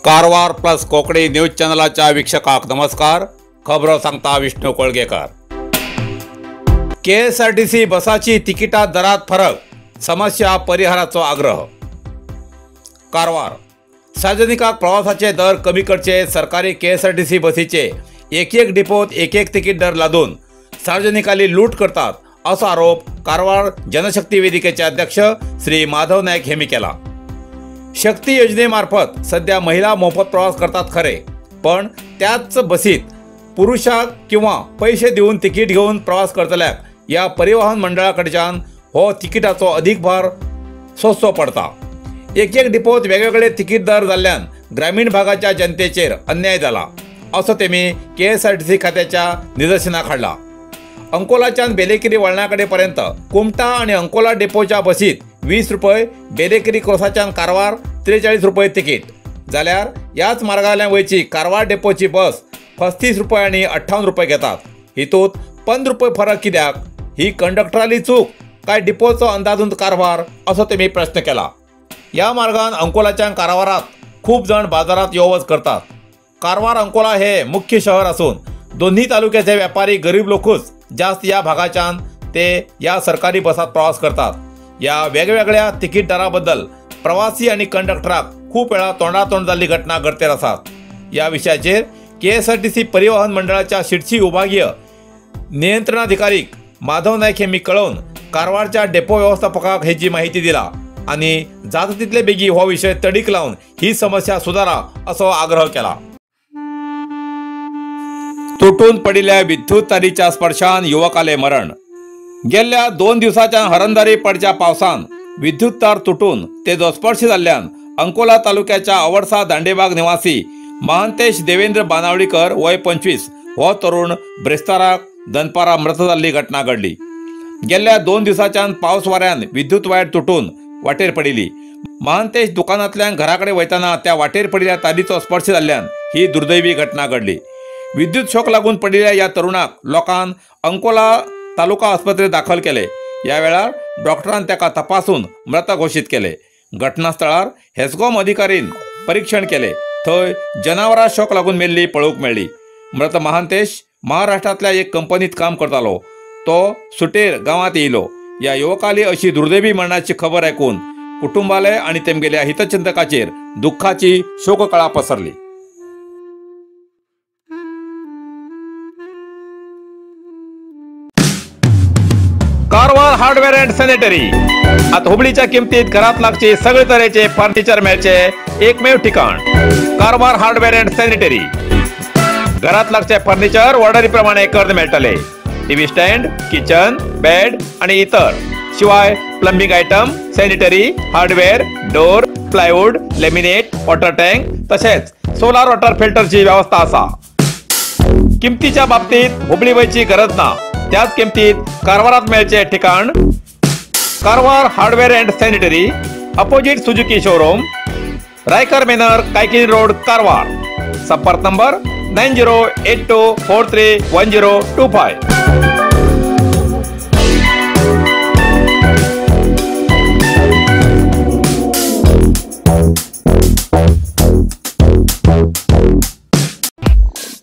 Karwar plus Konkani news चॅनलाच्या वीक्षकांक नमस्कार. खबरो सांगता विष्णू कोळगेकर. केएसआरटीसी बसाची तिकिटा दरात फरक, समस्या परिहाराचो आग्रह. कारवार सार्वजनिकांक प्रवासाचे दर कमी करचे सरकारी केएसआरटीसी बसीचे एक एक डिपोत एक एक तिकीट दर लादून सार्वजनिकांनी लूट करतात असो आरोप कारवार जनशक्ती वेदिकेचे अध्यक्ष श्री माधव नायक हेमी केला. शक्ती योजनेमार्फत सध्या महिला मोफत प्रवास करतात खरे, पण त्याच बसीत पुरुषाक किंवा पैसे दिवन तिकीट घेवन प्रवास करतल्याक या परिवहन मंडळाकडच्यान हो तिकिटाचो अधिक भार सोंसचो पडता. एक एक डिपोत वेगवेगळे तिकीट दर जाल्ल्यान ग्रामीण भागाच्या जनतेचेर अन्याय जाला असो तेमी केएसआरटीसी खात्याच्या निदर्शनाक हाडला. अंकोलाच्यान बेलेकिरी वळणाकडे पर्यंत कुमटा आणि अंकोला डेपोच्या बसीत 20 रुपये, बेलेकिरी क्रॉसाच्यान कारवार 43 रुपये तिकीट जाल्यार याच मार्गावयल्यान वयची कारवार डेपोची बस 35 रुपये आणि 58 रुपये घेतात. हितूंत 15 रुपये फरक कित्याक? ही कंडक्टराली चूक काय डिपोचो अंदाजून कारभार असो तेमी प्रश्न केला. या मार्गान अंकोलाच्यान कारवारात खूब जाण बाजारात यो वच करतात. कारवार अंकोला हे मुख्य शहर असून दोन्ही तालुक्याचे व्यापारी गरीब लोकच जास्त या भागाच्यान ते या सरकारी बसात प्रवास करतात. या वेगवेगळ्या तिकीट दराबद्दल प्रवासी आणि कंडक्टराक खूप वेळा तोंडातोंड जाल्ली घटना घडतेर आसात. या विशयाचेर केएसआरटीसी परिवहन मंडळाच्या शिरसी विभागीय नियंत्रणाधिकारी माधव नायक हेमी कळोवन कारवारच्या डेपो व्यवस्थापकाक हेची माहिती दिला आणि जाता तितले बेगी हो विषय तडीक लावन ही समस्या सुधारा असो आग्रह केला. तुटून पडिल्ल्या विद्युत तारीच्या स्पर्शान युवकाले मरण. गेल्ल्या 2 दिवसाच्या हरंदारी पडच्या पावसान विद्युत तार तुटून तेजो स्पर्श जाल्ल्यान अंकोला तालुक्याच्या आवडसा दांडेबाग निवासी महंतेश देवेंद्र बानावडीकर वय 25 हो तरुण ब्रेस्ताराक दनपारा मृत जाल्ली घटना घडली. गेल्ल्या 2 दिवसाच्यान पावस वाऱ्यान विद्युत वायर तुटून वाटेर पडिल्ली. महंतेश दुकानांतल्यान घराकडे वयताना त्या वाटेर पडिल्ल्या तारीचो स्पर्श जाल्ल्यान ही दुर्दैवी घटना घडली. विद्युत शॉक लागून पडिल्ल्या या तरुणाक लोकान अंकोला तालुका आस्पत्रेत दाखल केले. या वेळार डॉक्टरान ताका तपासून मृत घोशीत केले. घटनास्थळार हेस्कॉम अधिकारीन परीक्षण केले. थंय जनावरां शॉक लागून मेल्ली पळोवंक मेळ्ळी. मृत महांतेश महाराष्ट्रांतल्या एक कंपनीत काम करतालो. तो सुटेर गांवांत येयलो. या युवकाली अशी दुर्दैवी मरणाची खबर आयकून कुटुंबाले आनी तेमगेल्या हितचिंतकाचेर दुःखाची शोककळा पसरली. कारवार हार्डवेअर अँड सॅनिटरी आता हुबळीच्या किमतीत घरात लागचे सगळे तरेचे फर्निचर मेळचे एकमेव ठिकाण कारवार हार्डवेअर अँड सॅनिटरी. घरात लागचे फर्निचर ऑर्डरी प्रमाणे करून मेळटले. टीव्ही स्टँड, किचन, बेड आणि इतर शिवाय plumbing item, sanitary, hardware, door, plywood, laminate, water tank तसेच सोलार वॉटर फिल्टरची व्यवस्था असा. किमतीच्या बाबतीत हुबळी वयची गरज ना, त्याच किमतीत कारवारात मेळचे ठिकाण Karwar hardware and sanitary, opposite Suzuki showroom, Raikar manor, Kaikini road, Karwar. संपर्क नंबर 9082431025.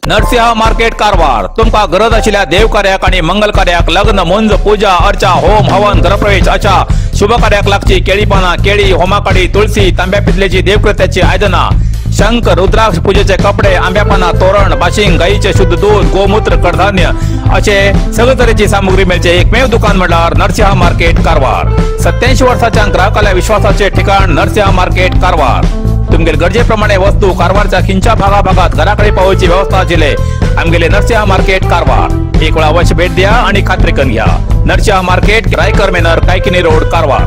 नरसिंह मार्केट कारवार. तुमका गरज आशिल्ल्या देवकार्याक आणि मंगल कार्याक, लग्न, मुंज, पूजा अर्चा, होम हवन, गृहप्रवेश अशा शुभ कार्याक लागची केळी पानां, केळी, होमाकाडी, तुळसी, तांब्या पितलेची देवकृत्याची आयदनां, शंख, रुद्राक्ष, पूजेचे कपडे, आंब्या पानां, तोरण, बाशिंग, गायीचे शुद्ध दूध, गोमूत्र, कडधान्य असे सगळे तरेची सामुग्री मेळचे एकमेव दुकान म्हळ्यार नरसिंह मार्केट कारवार. 87 वर्साच्या ग्राहकाल्या विश्वासाचे ठिकाण नरसिंह मार्केट कारवार. तुमगेले गरजेप्रमाणे वस्तू कारवारच्या खिंच्या भागाभागात घराकडे पावोवची व्यवस्था आशिल्ले आमगेले नरसिंह मार्केट कारवार. एक वेळा अवश्य भेट द्या आणि खात्री करून घ्या. Narasimha market, Raikar manor, Kaikini road, Karwar.